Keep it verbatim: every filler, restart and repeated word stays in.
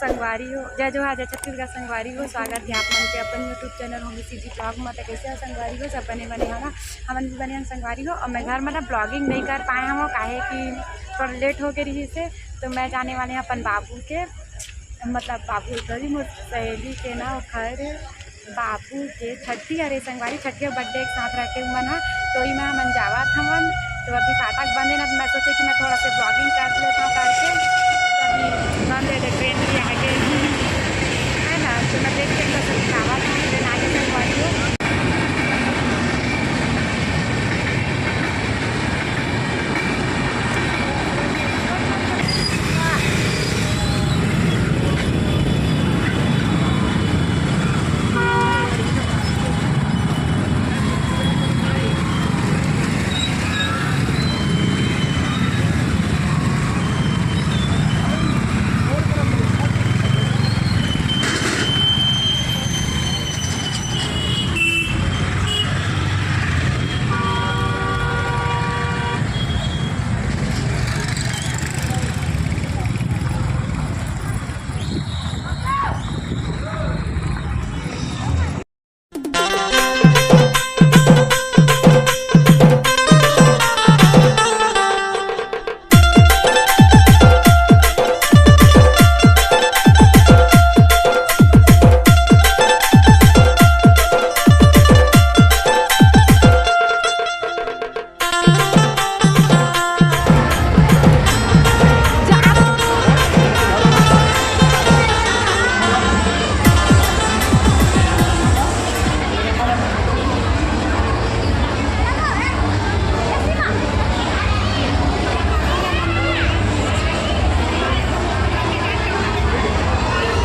संगवारी हो, जय जोहार, जय छत्तीसगढ़ संगवारी हो। स्वागत हे आप मन के अपन YouTube channel Homi CG blog में। तो कैसे हो संगवारी हो? सब बने बने हो ना? हमन भी बने हन संगवारी हो। और मैं घर में ना ब्लॉगिंग नहीं कर पाए हूँ, काहे कि थोड़ा लेट हो गए रही से। तो मैं जाने वाले हैं अपन बाबू के, मतलब बाबू करी मोर सहेली के ना घर, बाबू के छट्ठी, अरे संगवारी छट्ठी और बर्थडे एक साथ रखे हुआ ना, तो ही मैं हमन जावत हमन। तो अभी फाटक बंद है ना, तो मैं सोचे कि मैं थोड़ा से ब्लॉगिंग कर लेता हूँ करके। तो अभी बंद है, ट्रेन भी आ गई है ना, तो मैं देख के तो जावत हूँ।